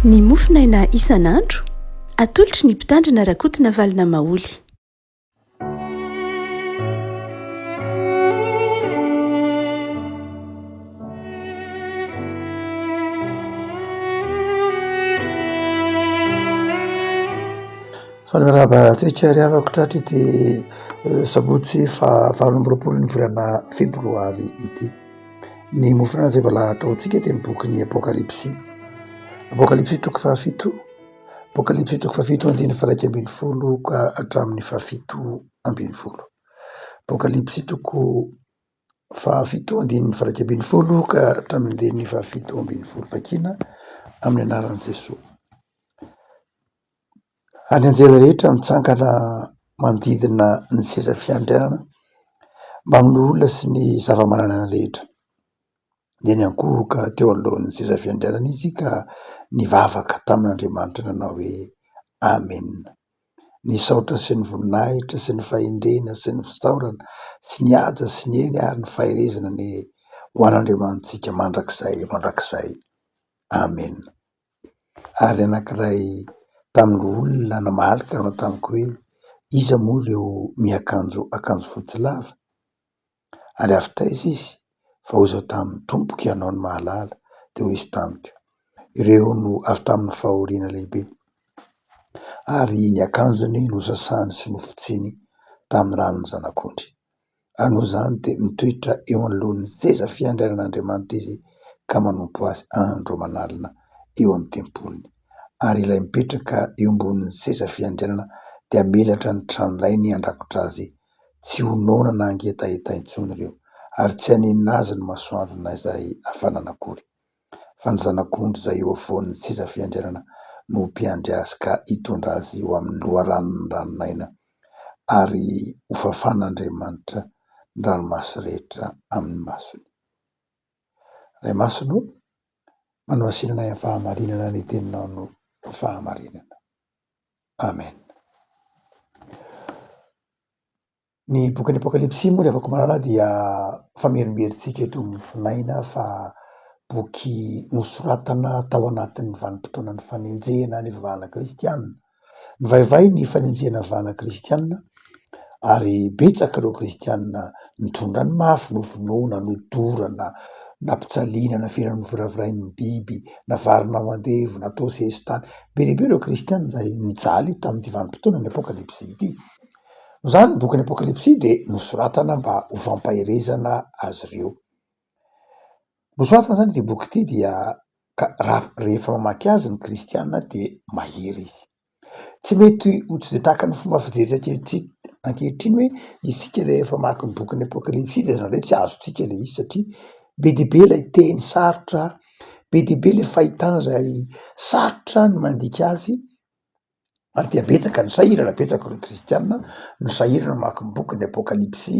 Ny mofonaina isan'andro, atolotry ny Mpitandrina Rakotonavalona Maholy. Faly miarahaba antsika ry havako tratry ity sabotsy faha 28 ny volana febroary ity. Ny mofon'aina izay voalahatra ho antsika dia ny bokin'ny Apokalypsy. Apokalypsy toko fahafito, Apokalypsy toko fahafito andininy faha 11 ka hatramin'ny fahafito ambin'ny folo. Apokalypsy toko fahafito andininy faha 11 ka hatramin'ny andininy fahafito ambin'ny folo. Vakina amin'ny anaran'i Jesoa. Ary ny anjely rehetra mitsangana manodidina ny seza fiandrianana mbamin'ny olona sy ny zava-manan'aina rehetra. Dia niankohoka teo anoloan'ny seza fiandrianana izy ka nivavaka tamin'Andriamanitra nanao hoe: Amena. Nisaotra sy ny voninahitra sy ny fahendrena sy ny fisaorana sy ny haja sy ny hery ary ny faherezana anie ho an'Andriamanitsika mandrakizay mandrakizay. Amena. Ary anankiray tamin'ny olona namaly ka nanao tamiko hoe, Iza moa ireo miakanjo akanjo fotsy lava? Ary avy taiza izy? Fa hoy izaho taminy, Tompoko, ianao no mahalala. Dia hoy izy tamiko, Ireo no avy tamin'ny fahoriana lehibe, ary ny akanjony nosasany sy nofotsiany tamin'ny ran'ny Zanak'ondry. Ary noho izany dia mitoetra eo anoloan'ny seza fiandrianan'Andriamanitra izy ka manompo azy andro aman'alina eo amin'ny tempoliny. Ary ilay mipetraka eo ambonin'ny seza fiandrianana dia hamelatra ny tranolainy handrakotra azy. Tsy ho noana na hangetaheta intsony ireo, ary tsy haninona azy ny masoandro na izay hafanana akory. Fa ny Zanak'ondry izay eo afovoan'ny seza fiandrianana no ho mpiandry azy ka hitondra azy ho amin'ny loharanon'ny ranon'aina, ary hofafan'Andriamanitra ny ranomaso rehetra amin'ny masony. Ray Masina ô, manao hasinana ahy amin'ny fahamarinana ny teninao no fahamarinana. Amen. Ny bokin'ny Apokalypsy moa ry havako malala dia famerimberintsika eto amin'ny mofonaina fa boky nosoratana tao anatin'ny vanim-potoanan'ny fanenjehana ny fivavahana kristiana. Nivaivay ny fanenjehana fivavahana kristiana ary betsaka ireo kristiana nitondra ny mafy, novonoina, nodorana, nampijaliana, navela novoravirain'ny biby, navarina ho andevo, natao sesitany. Be dia be ireo kristiana izay nijaly tamin'ity vanim-potoanan'ny Apokalypsy ity. Noho izany ny bokin'ny Apokalypsy dia nosoratana mba ho fampaherezana azy ireo. Nosoratana izany ity boky ity dia ka raha rehefa mamaky azy ny kristiana dia mahery izy. Tsy mety ho tsy dia tahaka ny fomba fijery ankehitriny ankehitriny hoe isika rehefa mamaky ny bokin'ny Apokalypsy dia indraindray tsy azontsika ilay izy satria be dia be ilay teny sarotra, be dia be ilay fahitana izay sarotra ny mandika azy. Ary dia betsaka ny sahirana, betsaka ireo kristiana no sahirana mamaky ny boky ny apokalypsy,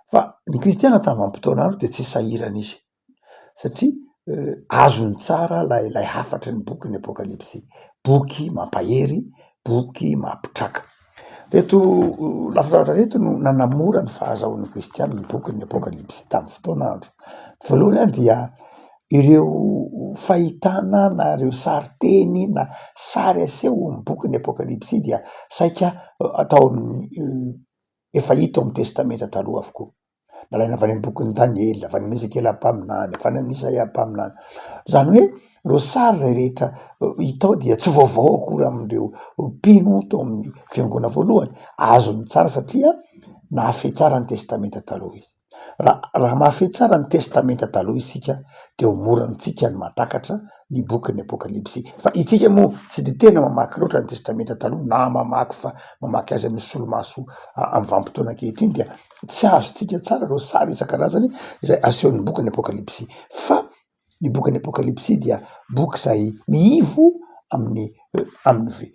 fa ny kristiana tamin'ny vanim-potoana andro dia tsy sahirana izy satria azony tsara lay lay hafatry ny boky ny apokalypsy, boky mampahery, boky mampitraka. Reto lafin-javatra reto no nanamora ny fahazahoan'ny kristiana ny bokin'ny apokalypsy tamin'ny fotoana andro. Voalohany any dia ireo fahitana na ireo sarin-teny na sary aseho amin'ny bokin'ny apokalypsy dia saika atao amin'ny efa hita ao amin'ny testamenta taloha avokoa. Nalaina avy any amin'ny bokin'i Daniela, avy any amin'i Ezekiela mpaminany, avy any amin'i Isaia mpaminany. Izany hoe ireo sary izay rehetra hita ao dia tsy vaovao akory amin'ireo mpino tao amin'ny fiangonana voalohany. Azony tsara satria nahafehy tsara ny testamenta taloha izy. Raha raha mahafehy tsara ny testamenta taloha isika dia ho mora amintsika ny mahatakatra ny bokin'ny apokalypsy. Fa itsika moa tsy de tena mamaky loatra ny testamenta taloha na mamaky fa mamaky azy amin'ny solomaso amin'ny vanim-potoana ankehitriny dia tsy azontsika tsara ireo sary isan-karazany izay asehon'ny bokin'ny apokalypsy. Fa ny bokin'ny apokalypsy dia boky izay miivo amin'ny amin'ny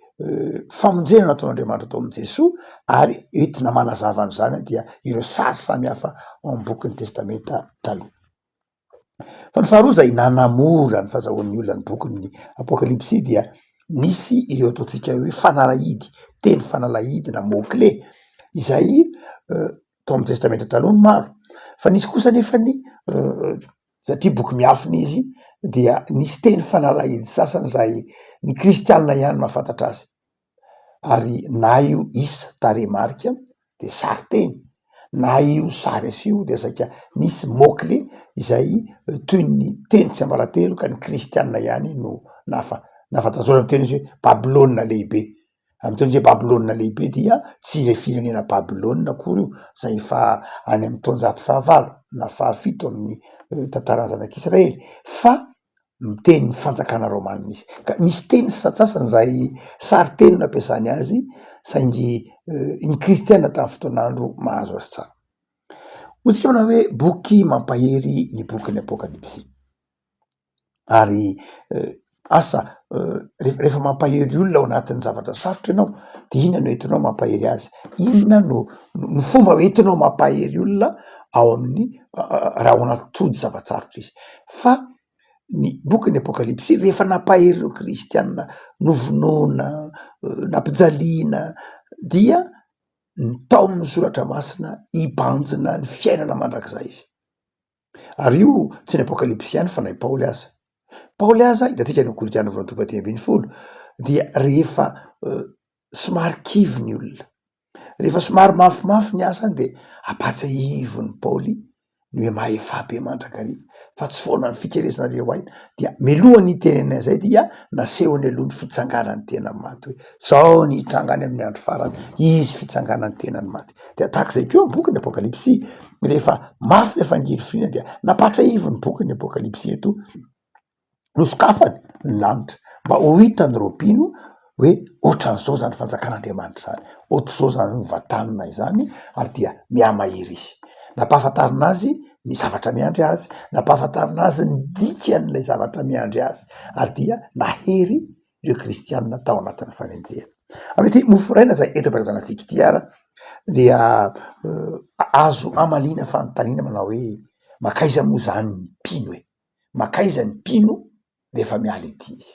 famonjena nataon'Andriamanitra tao amin'i Jesoa ary entina manazava an'izany dia ireo sary samihafa ao amin'ny bokin'ny testamenta taloha. Fa ny faharoa izay nanamora ny fahazahoan'ny olona ny bokin'ny apokalypsy dia nisy ireo ataontsika hoe fanalahidy, teny fanalahidy na mot clé izay tao amin'ny testamenta taloha ny maro, fa nisy kosa anefa ny. Satria boky miafina izy dia nisy teny fanalahidy sasany izay ny kristianina ihany mahafantatra azy. Ary na io isa tarehimarika de sarin-teny, na io sary aseho dia saika nisy mot clé izay toy ny teny tsiambaratelo ka ny kristianina ihany no nahafa- nahafantatra azy. Ohatra miteny izy hoe Babylona lehibe, raha miteny izy hoe Babylona lehibe dia tsy ilay firenena Babylona akory io zay efa any amin'ny taonjato fahavalo na fahafito amin'ny tantaran'ny zanak'Israely fa miteny ny fanjakana romanina izy, ka misy teny sasantsasany izay sarin-teny no ampiasany azy saingy ny kristiana tamin'ny fotoan'andro mahazo azy tsara. Hoy tsika manao hoe boky mampahery ny bokin'ny apokalypsy ary asa rehefa mampahery olona ao anatin'ny zavatra sarotra ianao de inona no entinao mampahery azy? Inona no no fomba hoentinao mampahery olona ao amin'ny raha ao anaty tojo zava-tsarotra izy? Fa ny bokin'ny apokalypsy rehefa nampahery ireo kristianina novonoina, nampijaliana dia nitaomin'ny soratra masina hibanjina ny fiainana mandrakizay izy. Ary io tsy ny apokalypsy ihany fa na i Paoly aza. Paoly aza hitantsika any amin'ny Korintiana voalohany toko faha-15 dia rehefa somary kivy ny olona, rehefa somary mafimafy ny asany dia ampahatsiahivin'i Paoly ny hoe mahefa be mandrakariva fa tsy foana ny fikelezanareo aina, dia mialohan'ny hitenenany an'izay dia nasehony aloha ny fitsanganan'ny tena maty hoe zao ny hitranga any amin'ny andro farany, izy fitsanganan'ny tenan'ny maty. Dia tahaka izay koa ny bokin'ny apokalypsy, rehefa mafy ilay fangirifiriana dia nampahatsiahivin'ny bokin'ny apokalypsy eto Nosokafany ny lanitra mba ho hitan'ireo mpino hoe ohatran'izao izany fanjakan'Andriamanitra izany, ohatr'izao izany hovatanina izany ary dia mihamahery izy. Nampahafantarina azy ny zavatra miandry azy, nampahafantarina azy ny dikan'ilay zavatra miandry azy ary dia nahery ireo kristianina tao anatin'ny fanenjehana. Amin'ity mofo maraina izay eto am-pelatanantsika ity ara dia azo hamaliana fanontaniana manao hoe mankaiza moa izany ny mpino e? Mankaiza ny mpino rehefa miala ety izy?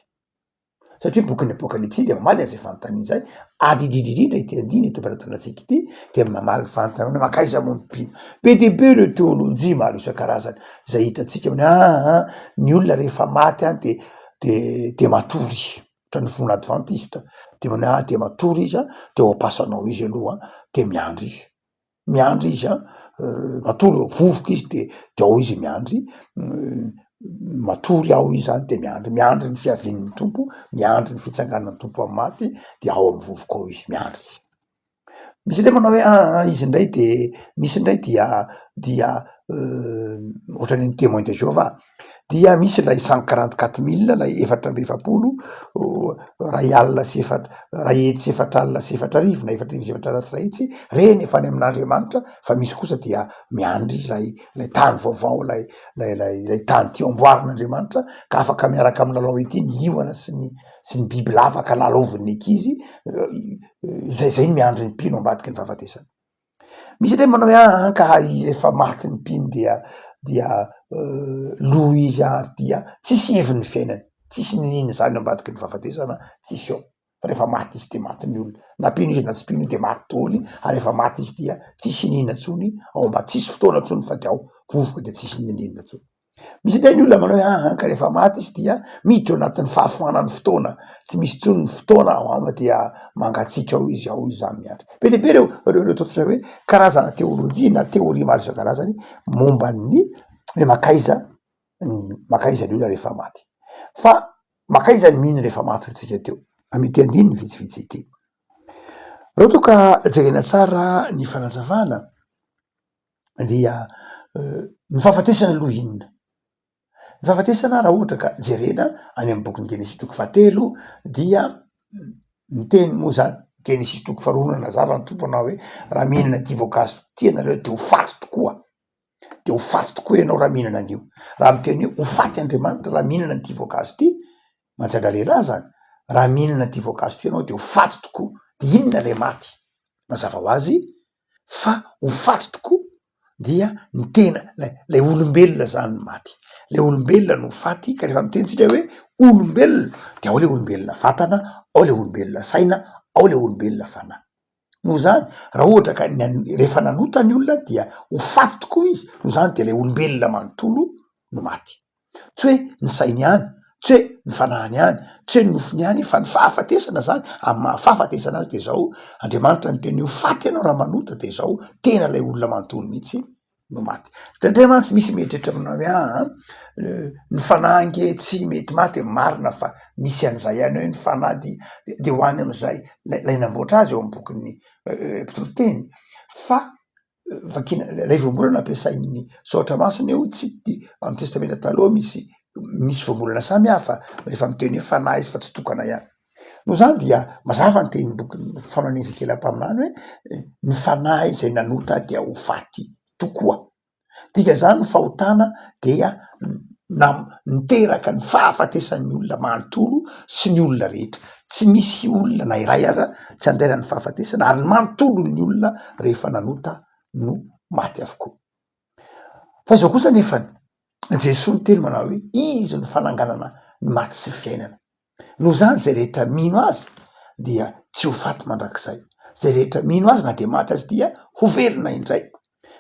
Satria ny bokin'ny Apokalypsy dia mamaly an'izay fanontaniana izay, ary indrindra indrindra ity andininy eto am-pelatanantsika ity dia mamaly ny fanontaniana hoe mankaiza moa ny mpino? Be dia be ireo teolojia maro isan-karazany izay hitantsika hoe aa ny olona rehefa maty any de de de matory izy, ohatran'ny finoana advantista, de manao hoe ah de matory izy an, de ao am-pasana ao izy aloha an, de miandry izy. miandry izy an, matory eo vovoka izy de de ao izy miandry, matory ao izy zany de miandry, miandry ny fiavian'ny Tompo, miandry ny fitsanganan'ny Tompo amy maty de ao amy vovoka ao izy miandry izy. Misy indray manao hoe aa izy indray de misy indray dia dia ohatran'ny ny témoin de jehovah dia misy ilay cent quarante quatre mille lay 44 ray alina sy efatra ray hetsy sy efatra alina sy efatra arivo na 14 sy 400 sy ray hetsy, reny efa any amin'Andriamanitra fa misy kosa dia miandry ilay ilay tany vaovao lay lay lay ilay tany tia amboarin'Andriamanitra ka afaka miaraka amin'ny lalao ety ny liona sy ny sy ny bibilava ka lalaovin'ny ankizy, zay zay ny miandry ny mpino ambadiky ny fahafatesana. Misy indray manao hoe aa ka rehefa maty ny mpino dia dia lo izy ary dia tsisy heviny ny fiainany, tsisy niniana izany ao ambadiky ny fahafatesana, tsisy ao, fa rehefa maty izy de maty ny olona, na mpino izy na tsy mpino de maty daholo ary rehefa maty izy dia tsisy iniana intsony ao ambany, tsisy fotoana intsony fa de ao vovoka de tsisy inianina intsony. Misy indray ny olona manao hoe aa ka rehefa maty izy dia miditra ao anatin'ny fahafoanan'ny fotoana, tsy misy intsony ny fotoana ao aminy dia mangatsiaka ao izy, ao izy zany miandry. Be dia be ireo ireo ireo ataontsika hoe karazana teolojia na teoria maro isan-karazany momba ny hoe mankaiza ny mankaiza ny olona rehefa maty. Fa mankaiza ny mino rehefa maty hoy tsika teo amin'ity andininy vitsivitsy ity. Raha ohatra ka jerena tsara ny fanazavana dia ny fahafatesana aloha inona? Ny fahafatesana raha ohatra ka jerena any amy bokin'ny genesisy toko fahatelo dia miteny moa zany, genesisy toko faharoa no nanazava ny Tompo anao hoe raha mihinana ity voankazo ity ianareo de ho faty tokoa, de ho faty tokoa ianao raha mihinana an'io, raha miteny hoe ho faty Andriamanitra raha mihinana an'ity voankazo ity, manjaga lehilahy zany, raha mihinana ity voankazo ity ianao de ho faty tokoa, de inona le maty? Mazava ho azy fa ho faty tokoa dia ny tena lay lay olombelona zany no maty, le olombelona no faty ka rehefa miteny tsika hoe olombelona de ao le olombelona vatana, ao le olombelona saina, ao le olombelona fanahy. Noho zany raha ohatra ka ny an- rehefa nanota ny olona dia ho faty tokoa izy, noho zany de lay olombelona manontolo. no maty. Tsy hoe ny sainy ihany, tsy hoe ny fanahiny ihany, tsy hoe ny nofony ihany fa ny fahafatesana zany, amin'ny maha fahafatesana azy de zao, Andriamanitra niteny hoe ho faty ianao raha manota de zao, tena ilay olona manontolo mihitsy no maty. Indraindray mantsy misy mieritreritra manao hoe aa ny fanahy ange tsy mety maty e, marina fa misy an'izay ihany hoe ny fanahy dia de ho any am'izay lay namboatra azy ao amy bokin'ny mpitoriteny fa vakina lay voambolana ampiasain'ny soratra masina eo tsy de amy testamenta taloha misy misy voambolana samy hafa rehefa miteny hoe fanahy izy fa tsy tokana ihany. Noho izany dia mazava ny tenin'ny bokin'ny faminanian'i Ezekiela mpaminany hoe ny fanahy izay nanota dia ho faty tokoa. Dikan'izany ny fahotana dia na- niteraka ny fahafatesan'ny olona manontolo sy ny olona rehetra. Tsy misy olona na iray aza tsy andairan'ny fahafatesana ary ny manontolo ny olona rehefa nanota no maty avokoa. Fa izao kosa anefany, Jesoa niteny manao hoe izy no fananganana ny maty sy fiainana. Noho izany izay rehetra mino azy dia tsy ho faty mandrakizay. Izay rehetra mino azy na dia maty azy dia ho velona indray.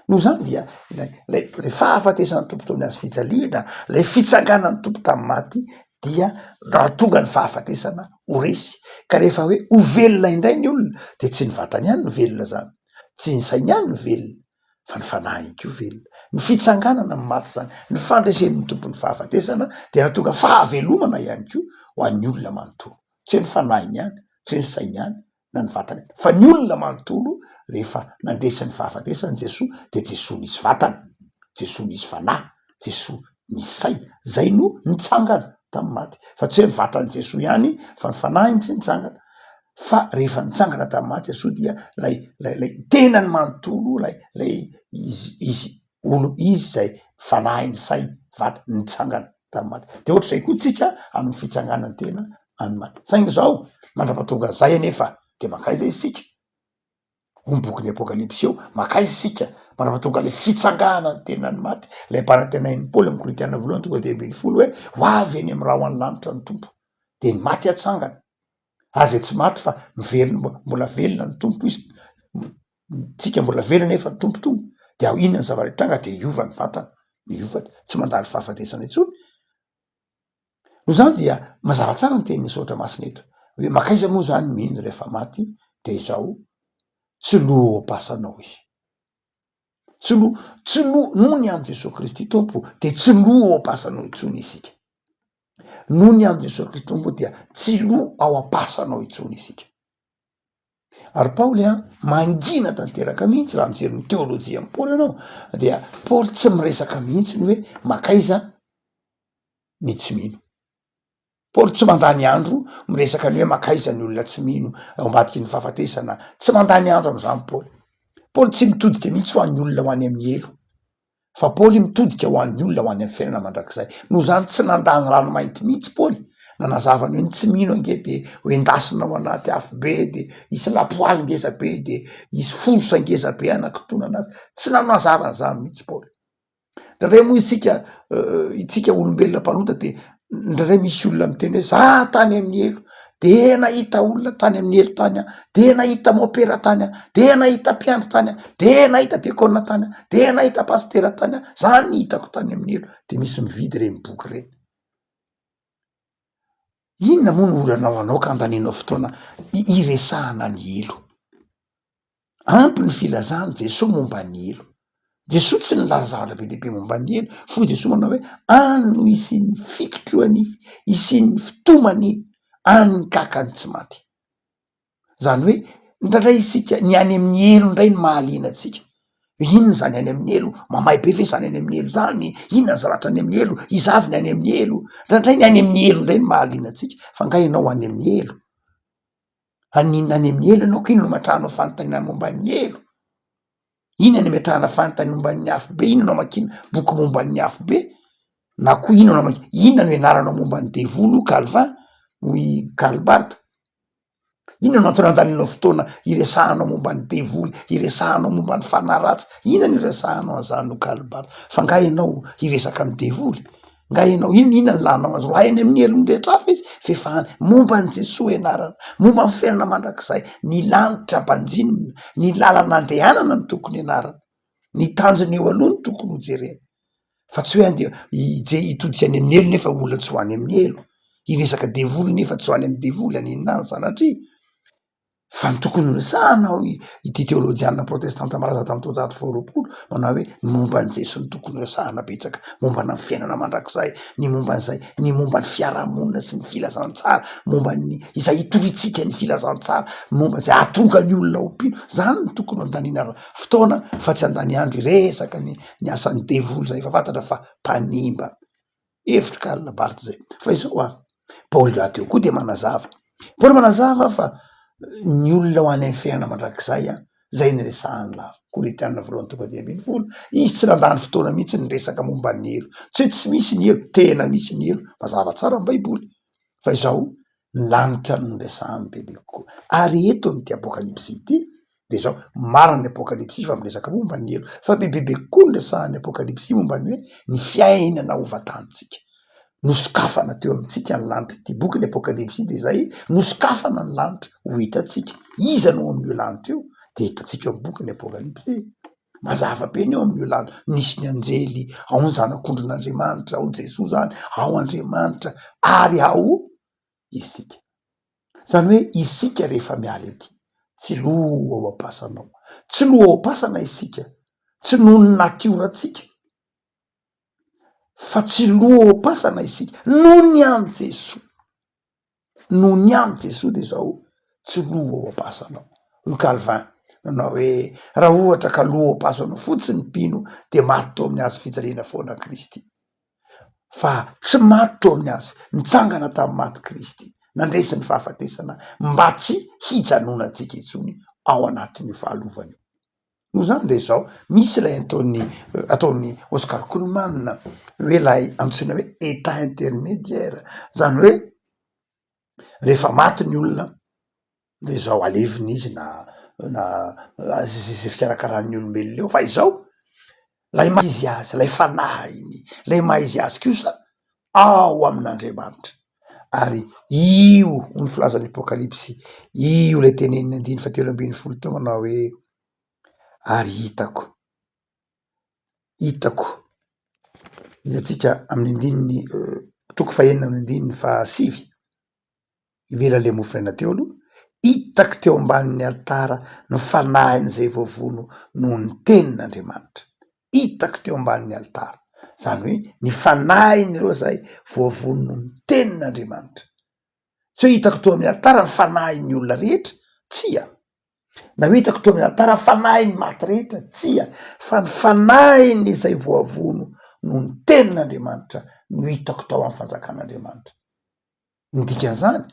Noho izany dia ilay ilay ilay fahafatesan'ny Tompo teo amin'ny hazo fijaliana, ilay fitsanganan'ny Tompo tamin'ny maty dia nahatonga ny fahafatesana ho resy. Ka rehefa hoe ho velona indray ny olona dia tsy ny vatany ihany no velona izany, tsy ny sainy ihany no velona fa ny fanahiny koa velona. Ny fitsanganana amin'ny maty izany, ny fandresen'ny Tompo ny fahafatesana dia nahatonga fahavelomana ihany koa ho an'ny olona manontolo. Tsy hoe ny fanahiny ihany, tsy hoe ny sainy ihany na ny vatany ihany, fa ny olona manontolo rehefa nandresy ny fahafatesana Jesoa dia Jesoa nisy vatana, Jesoa nisy fanahy, Jesoa nisy saina, zay no nitsangana tamin'ny maty. Fa tsy hoe ny vatan'i Jesoa ihany fa ny fanahiny tsy nitsangana. Fa rehefa nitsangana tamin'ny maty Jesoa dia lay lay lay tenany manontolo lay lay izy izy olo izy zay fanahiny sainy vatany nitsangana tamin'ny maty. De ohatr'izay koa tsika amin'ny fitsanganan-tena amin'ny maty. Saingy zao mandrapatonga zay anefa de mankaiza isika? Hoy ny bokin'ny Apokalypsy eo, mankaiza isika mandrapatonga le fitsanganan'ny tenan'ny maty, lay ampanantenain'i Paoly amin'ny Korintiana voalohany toko 15 hoe ho avy eny amin'ny rahona lanitra ny Tompo, de ny maty hatsangana, ary zay tsy maty fa miverina mbo- mbola velona ny Tompo izy, tsika mbola velona nefa ny Tompo tonga, de ao inona ny zavatra hitranga de hiova ny vatana, miova, tsy mandalo fahafatesana intsony. Noho izany dia mazava tsara ny tenin'ny soratra masina eto hoe makaiza moa izany mino rehefa maty dia izao tsy lo ao am-pasanao izy. Tsy lo, tsy lo noho ny amin'i Jesoa Kristy Tompo dia tsy lo ao am-pasanao intsony isika. Noho ny amin'i Jesoa Kristy Tompo dia tsy lo ao am-pasanao intsony isika. Ary Paoly an, mangina tanteraka mihitsy raha mijery ny teolojian'i Paoly ianao dia Paoly tsy miresaka mihitsy ny hoe makaiza ny tsy mino. Paoly tsy mandany andro miresaka ny hoe makaiza ny olona tsy mino ao ambadiky ny fahafatesana, tsy mandany andro am'izany Paoly. Paoly tsy mitodika mihitsy ho an'ny olona ho any amin'ny helo. Fa Paoly mitodika ho an'ny olona ho any amin'ny fiainana mandrakizay. Noho izany tsy nandany rano mainty mihitsy Paoly, nanazava ny hoe ny tsy mino ange de ho endasina ao anaty afo be, de hisy lapoaly ngeza be, de hisy forsa ngeza be hanakotonana azy. Tsy nanazava an'izany mihitsy Paoly. Indraindray moa isika, isika olombelona mpanota de indraindray misy olona miteny hoe za tany amin'ny helo, de nahita olona tany amin'ny helo tany aho, de nahita mopera tany aho, de nahita mpiandry tany aho, de nahita dekona tany aho, de nahita pasitera tany aho, zany ny hitako tany amin'ny helo, de misy mividy ireny boky ireny. Inona moa no olana ho anao ka andanianao fotoana hiresahana ny helo? Ampy ny filazan'i Jesoa momba ny helo. Jesoa tsy nilaza zavatra be dia be momba ny helo, fa hoy Jesoa manao hoe, any no hisian'ny fikitroha-nify, hisian'ny fitomaniana, any ny kakany tsy maty. Zany hoe indraindray isika ny any amin'ny helo indray no mahaliana antsika. Inona izany any amin'ny helo? Mamay be ve zany any amin'ny helo zany? Inona ny zavatra any amin'ny helo? Iza avy ny any amin'ny helo? Indraindray ny any amin'ny helo indray no mahaliana antsika, fa angaha ianao any amin'ny helo? Haninona any amin'ny helo ianao? Ko inona no ametrahanao fanontaniana momba ny helo? Inona no ametrahana fanontaniana momba ny afobe? Inona no amakiana boky momba ny afobe? Na koa inona no amakiana, inona no ianaranao momba ny devoly hoy Calvin, hoy Karl Barth? Inona no antony andaninao fotoana iresahanao momba ny devoly, iresahanao momba ny fanahy ratsy? Inona no iresahanao an'izany hoy Karl Barth? Fa angaha ianao hiresaka amin'ny devoly? Nga ianao inona inona ny lanao azy roahy any amin'ny helony rehetra hafa izy f'efa any momba an'i Jesoa ianarana, momba ny fiainana mandrakizay, ny lanitra banjinina, ny lalana andehanana no tokony ianarana, ny tanjona eo aloha no tokony ho jerena. Fa tsy hoe andeha hije- hitodika any amin'ny helo nefa olona tsy ho any amin'ny helo, hiresaka devoly nefa tsy ho any amin'ny devoly, haninona any sanatria. Fa ny tokony horesahana hoy ity teolojianina protestanta malaza tamin'ny taonjato faharoapolo manao hoe ny momba an'i Jesoa no tokony horesahana betsaka, momba ny fiainana mandrakizay, ny momba an'izay, ny momba ny fiarahamonina sy ny filazantsara, momba ny izay hitoriantsika ny filazantsara, momba izay hahatonga ny olona ho mpino, zany no tokony ho andaniana fotoana fa tsy handany andro hiresaka ny ny asan'ny devoly izay efa fantatra fa mpanimba. Hevitry Karl Barth zay. Fa izao ary, Paoly rahateo koa dia manazava. Paoly manazava fa ny olona ho any amin'ny fiainana mandrakizay an, zay niresahany lava. Korintiana voalohany toko 15, izy tsy nandany fotoana mihitsy niresaka momba ny helo. Tsy hoe tsy misy ny helo, tena misy ny helo, mazava tsara ny baiboly. Fa izao, ny lanitra no niresahany bebe kokoa. Ary eto amin'ity apokalypsy ity dia izao, marina ny apokalypsy fa miresaka momba ny helo, fa bebebe kokoa ny resahan'ny apokalypsy momba ny hoe ny fiainana ho vatantsika. Nosokafana teo amintsika ny lanitra. Ity boky ny apokalypsy dia izay, nosokafana ny lanitra ho hitantsika. Iza no ao amin'io lanitra io? Dia hitantsika ao amin'ny boky ny apokalypsy. Mazava be ny eo amin'io lanitra. Misy ny anjely, ao ny zanak'ondrin'Andriamanitra, ao Jesoa izany, ao Andriamanitra ary ao isika. Izany hoe isika rehefa miala ety, tsy lo ao am-pasana ao. Tsy lo ao am-pasana isika, tsy noho ny natiorantsika, fa tsy lo ao am-pasana isika noho ny an'i Jesoa. Noho ny an'i Jesoa dia izao, tsy lo ao am-pasana ao. Hoy Calvin nanao hoe, raha ohatra ka lo ao am-pasana ao fotsiny ny mpino dia maty teo amin'ny hazo fijaliana foana Kristy. Fa tsy maty teo amin'ny hazo, nitsangana tamin'ny maty Kristy, nandresy ny fahafatesana mba tsy hijanonantsika intsony ao anatin'io fahalovana io. Noho izany dia izao, misy ilay ataon'ny ataon'i Oscar Cullmann hoe ilay antsoina hoe état intermédiaire, izany hoe rehefa maty ny olona de izao alevina izy na na zay fikarakaran'ny olombelona eo fa izao lay maha izy azy, lay fanahiny, lay maha izy azy kosa ao amin'Andriamanitra ary io hoy ny filazan'ny apokalypsy, io lay tenenin'ny andininy fahatelo ambin'ny folo teo manao hoe ary hitako, hitako, hitantsika amin'ny andininy toko fahenina amin'ny andininy fahasivy, ivelan'ilay mofo iaina teo aloha, hitako teo ambanin'ny alitara ny fanahin'izay voavono noho ny tenin'Andriamanitra, hitako teo ambanin'ny alitara, izany hoe ny fanahin'ireo izay voavono noho ny tenin'Andriamanitra, tsy hoe hitako teo amin'ny alitara ny fanahin'ny olona rehetra, tsia, na hoe hitako teo amin'ny alitara ny fanahin'ny maty rehetra, tsia, fa ny fanahin'ny izay voavono noho ny tenin'Andriamanitra no hitako tao amin'ny fanjakan'Andriamanitra. Ny dikan'izany,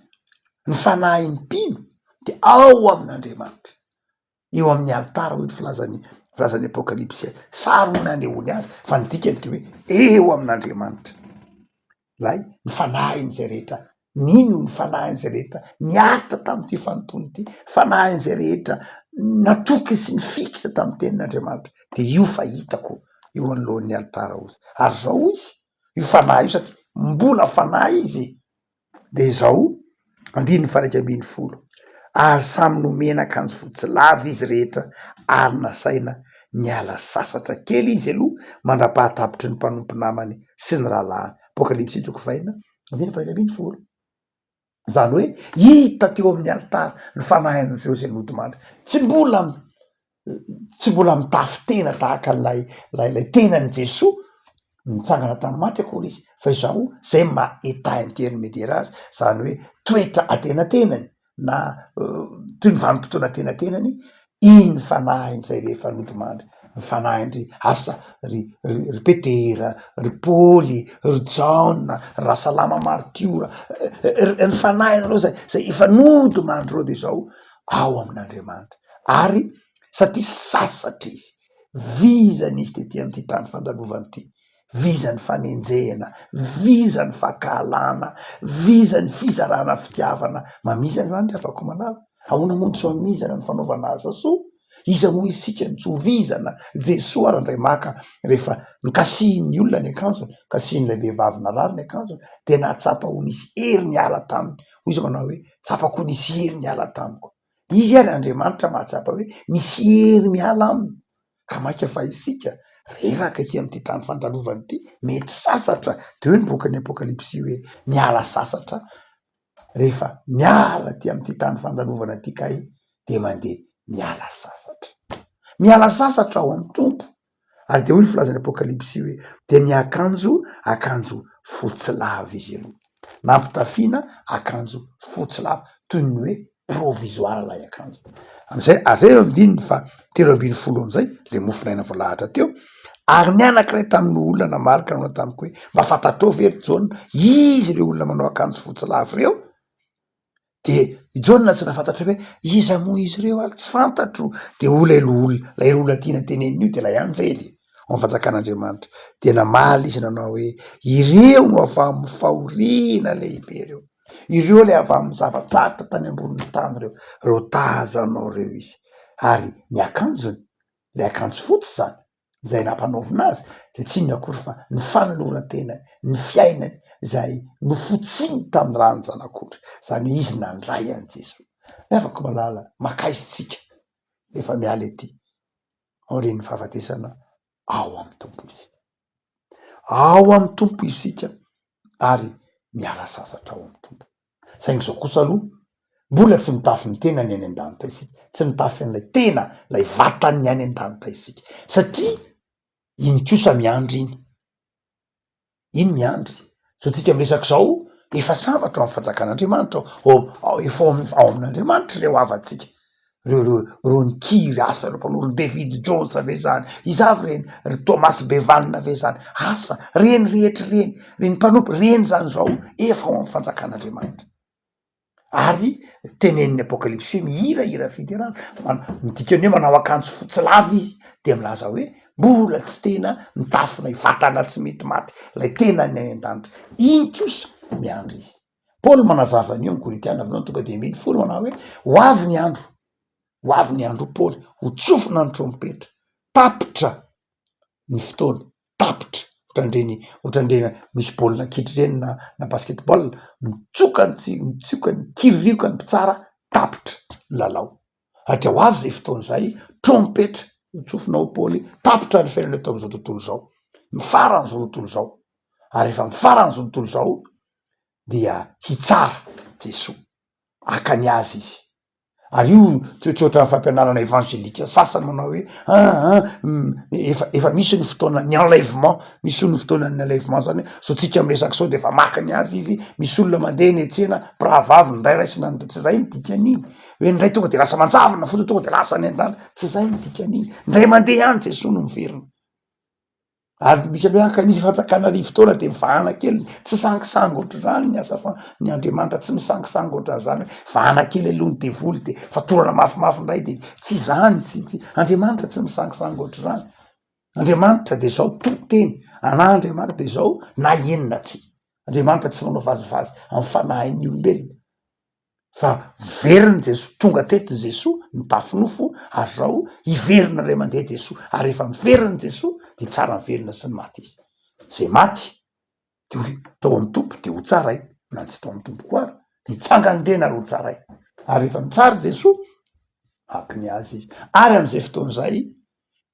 ny fanahin'ny mpino dia ao amin'Andriamanitra, eo amin'ny alitara hoy ny filazan'ny filazan'ny Apokalypsy, sary no nanehoany azy fa ny dikany dia hoe eo amin'Andriamanitra ilay ny fanahin'izay rehetra nino, ny fanahin'izay rehetra niaritra tamin'ity fanompoana ity, fanahin'izay rehetra natoky sy nifikitra tamin'ny tenin'Andriamanitra dia io fa hitako eo anoloan'ny alitara hozy. Ary izao hoy izy, io fanahy io satria mbola fanahy izy de izao andininy faha 11, ary samy nomena akanjo fotsy lava izy rehetra ary nasaina niala sasatra kely izy aloha mandra-pahatapitry ny mpanompo namany sy ny rahalahiny. Apokalypsy toko fahenina andininy faha 11. Izany hoe hita teo amin'ny alitara ny fanahin'ireo izay nodimandry. Tsy mbola tsy mbola mitafy tena tahaka an'ilay ilay ilay tenan'i Jesoa nitsangana tamin'ny maty akory izy fa izao zay maha état intermédiaire azy, zany hoe toetra antenatenany na toy ny vanim-potoana antenatenany iny fanahiny zay rehefa nodimandry, ny fanahin-dry asa ry ry Petera, ry Paoly, ry Jaona, ry Rasalama maritiora, ny fanahin'ireo zay zay efa nodimandry ireo de zao ao amin'Andriamanitra ary satria sasatra izy, vizana izy tety amin'ity tany fandalovana ity, vizan'ny fanenjehana, vizan'ny fankahalana, vizan'ny fizarana fitiavana, mamizana zany ry havako malala, ahoana moa no tsy mamizana ny fanaovana asa soa? Iza moa isika no tsy ho vizana? Jesoa ary indray maka rehefa nokasihin'ny olona ny akanjony, kasihin'ilay vehivavy narary ny akanjony, dia nahatsapa ho nisy hery niala taminy, hoy izy manao hoe tsapako ho nisy hery niala tamiko. Izy ary Andriamanitra mahatsapa hoe misy hery miala aminy, ka mainka fa isika. Reraka ety amin'ity tany fandalovana ity, mety sasatra. De hoy ny bokin'ny Apokalypsy hoe miala sasatra rehefa miala aty amin'ity tany fandalovana ity kay de mandeha miala sasatra. Miala sasatra ao amin'ny Tompo. Ary dia hoy ny filazan'ny Apokalypsy hoe dia niakanjo akanjo fotsy lava izy ireo. Nampitafiana akanjo fotsy lava toy ny hoe provisoire ilay akanjo. Am'izay, ary zay eo andininy faha 13 am'izay, le mofonaina voalahatra teo, ary ny anankiray tamin'ny olona namaly ka nanao tamiko hoe, mba fantatrao ve ry Jaona, iza ireo olona manao akanjo fotsy lava ireo? De i Jaona tsy nahafantatra hoe iza moa izy ireo ary tsy fantatro, de hoy ilay loholona, ilay olona tiana tenenina io de ilay anjely ao amin'ny fanjakan'Andriamanitra, de namaly izy nanao hoe, ireo no avy amin'ny fahoriana lehibe ireo. Ireo ilay avy amin'ny zava-tsarotra tany ambonin'ny tany ireo, ireo tazanao ireo izy. Ary ny akanjony, ilay akanjo fotsy izany, izay nampanaovina azy, dia tsy inona akory fa ny fanoloran-tenany, ny fiainany izay nofotsiny tamin'ny ran'ny Zanak'ondry. Izany hoe izy nandray an'i Jesoa. Ry havako malala, makaiza isika rehefa miala ety aorian'ny fahafatesana ao amin'ny Tompo isika. Ao amin'ny Tompo isika ary miala sasatra ao amin'ny Tompo. Saingy izao kosa aloha, mbola tsy mitafy ny tenany any an-danitra isika, tsy mitafy an'ilay tena, ilay vatan'ny any an-danitra isika, satria iny kosa miandry iny. Iny miandry. Zao tsika miresaka izao, efa sambatra ao amin'ny fanjakan'Andriamanitra ao, ao, efa ao ao amin'Andriamanitra ireo havantsika. Reo reo reo nikiry asa reo mpanorina David Jones ve zany, iza avy reny, ry Thomas Bevan ve zany, asa reny rehetra reny, reny mpanompo reny zany zao efa ao amin'ny fanjakan'Andriamanitra. Ary tenenin'ny Apokalypsy hoe mihira hira fiderana, ny dikany hoe manao akanjo fotsy lava izy de milaza hoe mbola tsy tena mitafy ilay vatana tsy mety maty, ilay tenany any an-danitra, iny kosa miandry izy. Paoly manazava an'io amin'ny Korintiana voalohany toko 15 manao hoe ho avy ny andro, ho avy ny andro Paoly, ho tsofina ny trompetra, tapitra ny fotoana, tapitra, ohatran'ireny ohatran'ireny misy baolina kitra ireny na na basket ball, mitsoka ny tsi- mitsoka ny kiririoka ny mpitsara, tapitra ny lalao. Ary dia ho avy izay fotoana izay, trompetra ho tsofina ao Paoly, tapitra ny fiainana eto amin'izao tontolo izao, mifarana izao tontolo izao, ary rehefa mifarana izao tontolo izao dia hitsara Jesoa, haka ny azy izy. Ary io tsy tsy ohatran'ny fampianarana evangelika sasany manao hoe aa efa efa misy ny fotoanan'ny enlèvement, misy hono ny fotoanan'ny enlèvement zany hoe zao tsika miresaka zao de efa maka ny azy izy, misy olona mandeha eny an-tsena mpirahavavy ny iray raisina ny tsy zay ny dikan'iny, hoe ny iray tonga de lasa manjavona fotsiny tonga de lasa any an-danitra, tsy zay ny dikan'iny, indray mandeha ihany Jesoa no miverina. Ary misy aloha ka misy fanjakana arivotaona de mivahana kely, tsy sangisangy ohatr'izany ny asa fa ny Andriamanitra tsy misangisangy ohatran'izany hoe vahana kely aloha ny devoly de fatorana mafimafy indray de tsy izany tsy ty, Andriamanitra tsy misangisangy ohatr'izany, Andriamanitra de zao to teny ana Andriamanitra de zao na eny na tsia, Andriamanitra tsy manao vazivazy amin'ny fanahin'ny olombelona. Fa miverina Jesoa, tonga teto Jesoa nitafy nofo ary zao hiverina indray mandeha Jesoa, ary rehefa miverina Jesoa de tsara ny velona sy ny maty izy, zay maty de ho tao amin'ny Tompo de ho tsaraina, na ny tsy tao amin'ny Tompo koa ary de hitsangana indray ary ho tsaraina, ary rehefa mitsara Jesoa, haka ny azy izy, ary am'izay fotoana izay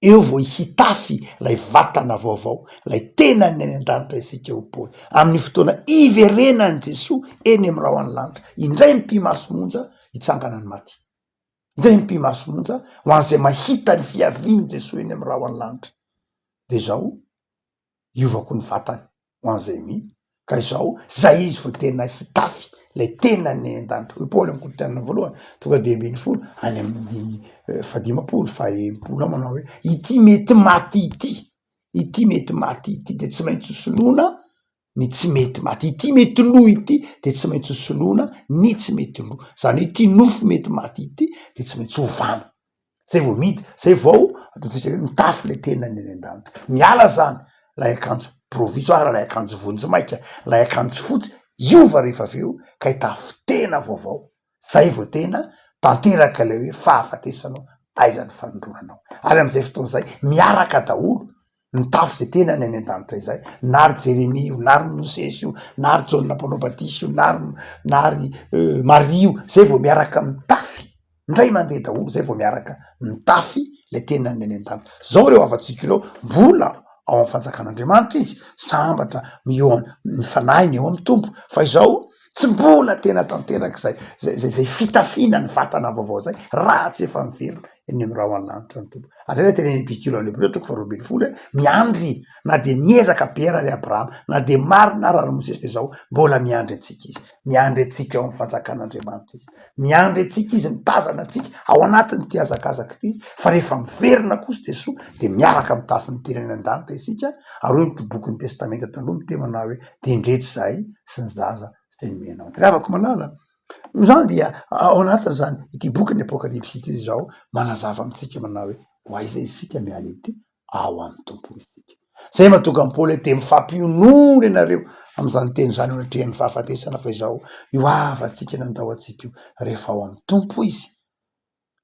Eo vao hitafy ilay vatana vaovao, ilay tenany any an-danitra isika ho Paoly. Amin'ny fotoana iverenan'i Jesoa eny amin'ny rahon'ny lanitra, indray mipi-maso monja hitsangana ny maty. Indray mipi-maso monja ho an'izay mahita ny fiavian'i Jesoa eny amin'ny rahon'ny lanitra. Dia izao. hiova koa ny vatany ho an'izay mino, ka izao zay izy vao tena hitafy ilay tenany any an-danitra. Hoy Paoly amin'ny Korintiana voalohany toko 15 any amin'ny fahadimampolo faha-enimpolo ao manao hoe ity mety maty ity, ity mety maty ity de tsy maintsy ho soloina ny tsy mety maty, ity mety lo ity de tsy maintsy ho soloina ny tsy mety lo, zany hoe ity nofo mety maty ity de tsy maintsy ovana. Zay vao midy, zay vao ataontsika hoe mitafy le tenany any an-danitra. Miala zany lay akanjo provisoire, lay akanjo vonjimaika, lay akanjo fotsy, hiova rehefa avy eo ka hitafy tena vaovao. Zay vao tena tanteraka ilay hoe fahafatesanao, aiza ny fanindroanao. Ary am'izay fotoana izay miaraka daholo mitafy zay tenany any an-danitra izay, na ry Jeremia io, na ry Mosesy io, na ry Jaona mpanao batisa io, na ry na ry Maria io, zay vao miaraka mitafy. Indray mandeha daholo zay vao miaraka mitafy le tenany any an-danitra. Zao ireo havantsika ireo, mbola ao amin'ny fanjakan'Andriamanitra izy, sambatra eo ny fanahiny eo amin'ny Tompo, fa izao tsy mbola tena tanteraka izay zay zay zay fitafiana ny vatana vaovao zay raha tsy efa miverina eny amin'ny rahona lanitra ny Tompo. Ary zay ilay tenenin'ny epistily any Hebreo toko faharoa ambin'ny folo hoe miandry na dia niezaka be ara ry Abrahama, na dia marina ara ry Mosesy dia izao mbola miandry antsika izy, miandry antsika ao amin'ny fanjakan'Andriamanitra izy. Miandry antsika izy, mitazana antsika ao anatin'ity hazakazaka ity izy, fa rehefa miverina kosa Jesoa dia miaraka mitafy ny tenany an-danitra isika, ary hoy ny bokin'ny Testamenta Taloha miteny manao hoe dia indreto izahay sy ny zaza izay nomenao. Ry havako malala, noho izany dia ao anatin'izany ity bokin'ny Apokalypsy ity izao manazava amintsika manao hoe ho aiza isika miala ety? ao amin'ny Tompo isika. Zay mahatonga an'i Paoly hoe dia mifampionona ianareo amin'izany teny izany eo anatrehan'ny fahafatesana fa izao io havantsika nandao antsika io rehefa ao amin'ny Tompo izy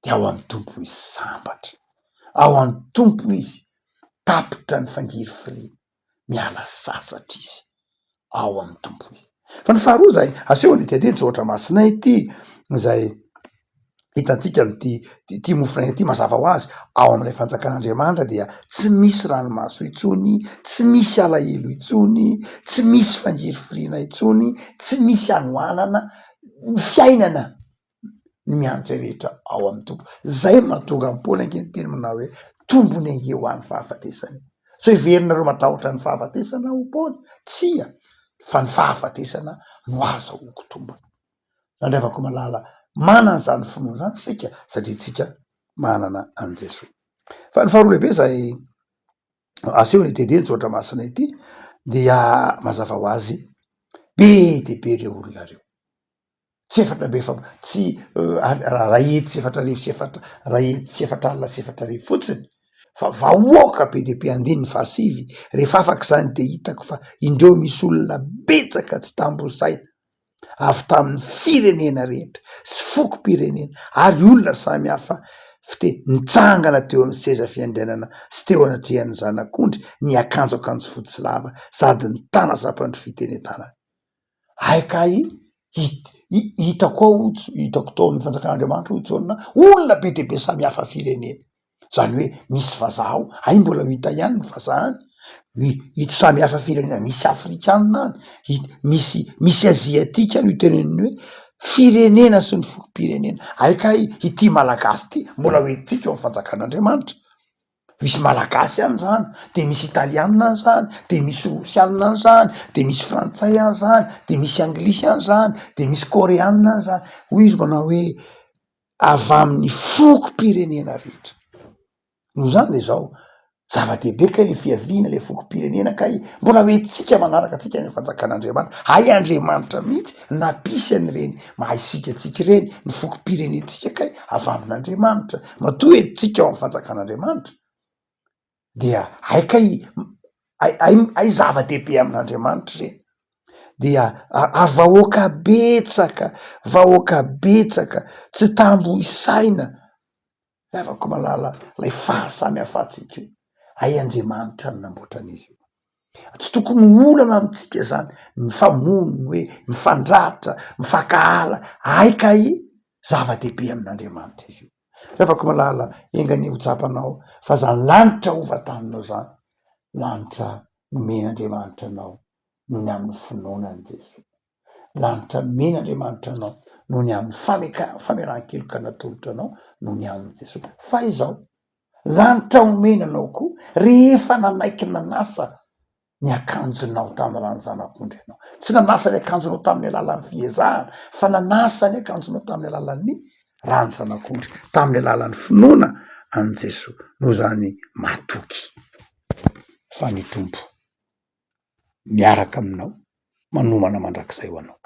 dia ao amin'ny Tompo izy sambatra, ao amin'ny Tompo izy tapitra ny fangirifiriana. miala sasatra izy ao amin'ny Tompo izy. Fa ny faharoa izay asehony ety ety soratra masina ity izay hitantsika amin'ity ity mofonaina ity mazava ho azy ao amin'ilay fanjakan'Andriamanitra dia tsy misy ranomaso intsony, tsy misy alahelo intsony, tsy misy fangirifiriana intsony, tsy misy hanoanana, ny fiainana ny mianatra rehetra ao amin'ny Tompo. Zay no mahatonga an'i Paoly ange niteny manao hoe tombony ange ho an'ny fahafatesana e. Sao heverinareo matahotra ny fahafatesana aho Paoly? Tsia, fa ny fahafatesana no azahoako tombony. Randriavako malala, manana izany finoana izany isika satria tsika manana an'i Jesoa. Fa ny faharoa lehibe izay asehony ity andiany soratra masina ity dia mazava ho azy be dia be ireo olona ireo. Tsy efatra amby efa- tsy ray hetsy sy efatra arivo sy efatra, ray hetsy sy efatra alina sy efatra arivo fotsiny fa vahoaka be dia be andininy fahasivy, rehefa afaka izany de hitako fa indreo misy olona betsaka tsy tambo saina avy tamin'ny firenena rehetra sy fokom-pirenena ary olona samy hafa fiteny nitsangana teo amin'ny seza fiandrianana sy teo anatrehan'ny zanak'ondry niakanjo akanjo fotsy lava sady nitana sampandrofia teny an-tanany. Hay kay hitako ao, hitako tao amin'ny fanjakan'Andriamanitra hoy Jaona, olona be dia be samy hafa firenena, zany hoe misy vazaha ao, hay mbola ho hita ihany ny vazaha any, ny hita samy hafa firenena, misy afrikanina any, hita misy misy aziatika any, io teneniny hoe firenena sy ny fokom-pirenena, hay kay ity malagasy ity mbola ho entintsika ao amin'ny fanjakan'Andriamanitra. Misy malagasy any zany, de misy italiana any zany, de misy rosiana any zany, de misy frantsay any zany, de misy anglisy any zany, de misy koreana any zany, hoy izy manao hoe avy amin'ny fokom-pirenena rehetra, noho izany de zao, zava-dehibe kay le fiaviana le fokom-pirenena kay mbola ho entintsika manaraka antsika ny fanjakan'Andriamanitra, hay Andriamanitra mihitsy nampisy an'ireny maha isika antsika ireny, ny fokom-pirenentsika kay avy amin'Andriamanitra. Matoa entintsika ao amin'ny fanjakan'Andriamanitra dia hay kay hay hay hay zava-dehibe amin'Andriamanitra ireny, dia ary vahoaka betsaka, vahoaka betsaka tsy tambo isaina, ry havako malala ilay fahasamihafantsika io, hay Andriamanitra no namboatra an'izy io. Tsy tokony ho olana amintsika izany, mifamono hoe, mifandratra, mifankahala, hay kay zava-dehibe amin'Andriamanitra izy io. Ry havako malala, enga anie ho tsapanao fa zany lanitra hovantaninao zany, lanitra nomen'Andriamanitra anao noho ny amin'ny finoana an'i Jesoa. Lanitra nomen'Andriamanitra anao noho ny amin'ny fameka- famelan-keloka natolotra anao noho ny amin'i Jesoa. Fa izao, Lanitra omena anao koa rehefa nanaiky nanasa ny akanjonao tamin'ny ran'ny zanak'ondry ianao. Tsy nanasa ny akanjonao tamin'ny alalan'ny fiezahana fa nanasa ny akanjonao tamin'ny alalan'ny ran'ny zanak'ondry, tamin'ny alalan'ny finoana an'i Jesoa. Noho izany matoky fa ny Tompo miaraka aminao, manomana mandrakizay ho anao.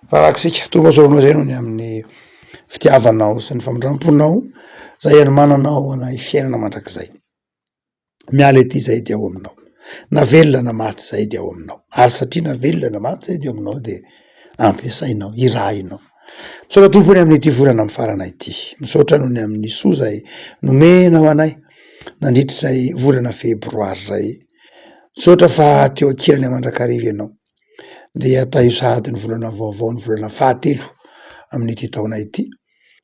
Vavaka isika, Tompo asaovanao izay noho ny amin'ny fitiavanao sy ny famindram-ponao izay anomananao anay fiainana mandrakizay. Miala ety izahay dia ao aminao, na velona na maty izahay dia ao aminao, ary satria na velona na maty izahay dia ao aminao dia ampiasainao, irahinao. Misaotra Tompo ny amin'ity volana mifarana ity, misaotra noho ny amin'ny soa izay nomenao anay nandritra izay volana febroary izay. Misaotra fa teo ankilany mandrakariva ianao. Dia tahio sahady ny volana vaovao, ny volana fahatelo amin'ity taona ity.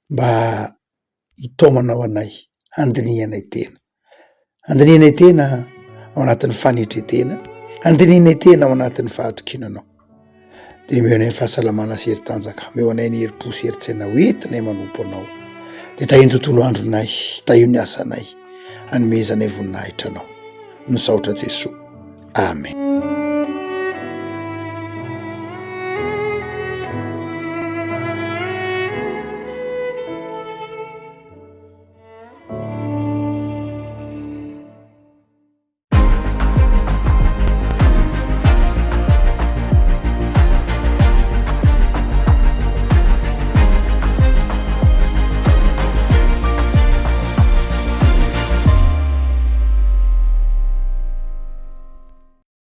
mba hitaomanao anay handinihanay tena, handinihanay tena ao anatin'ny fanetren-tena, handinihanay tena ao anatin'ny fahatokiana Anao. Dia omeo anay ny fahasalamana sy hery tanjaka, omeo anay ny herim-po sy herin-tsaina hoentinay manompo Anao. Dia tahio ny tontolo andronay, tahio ny asanay, hanomezanay voninahitra Anao. Misaotra Jesoa. Amen.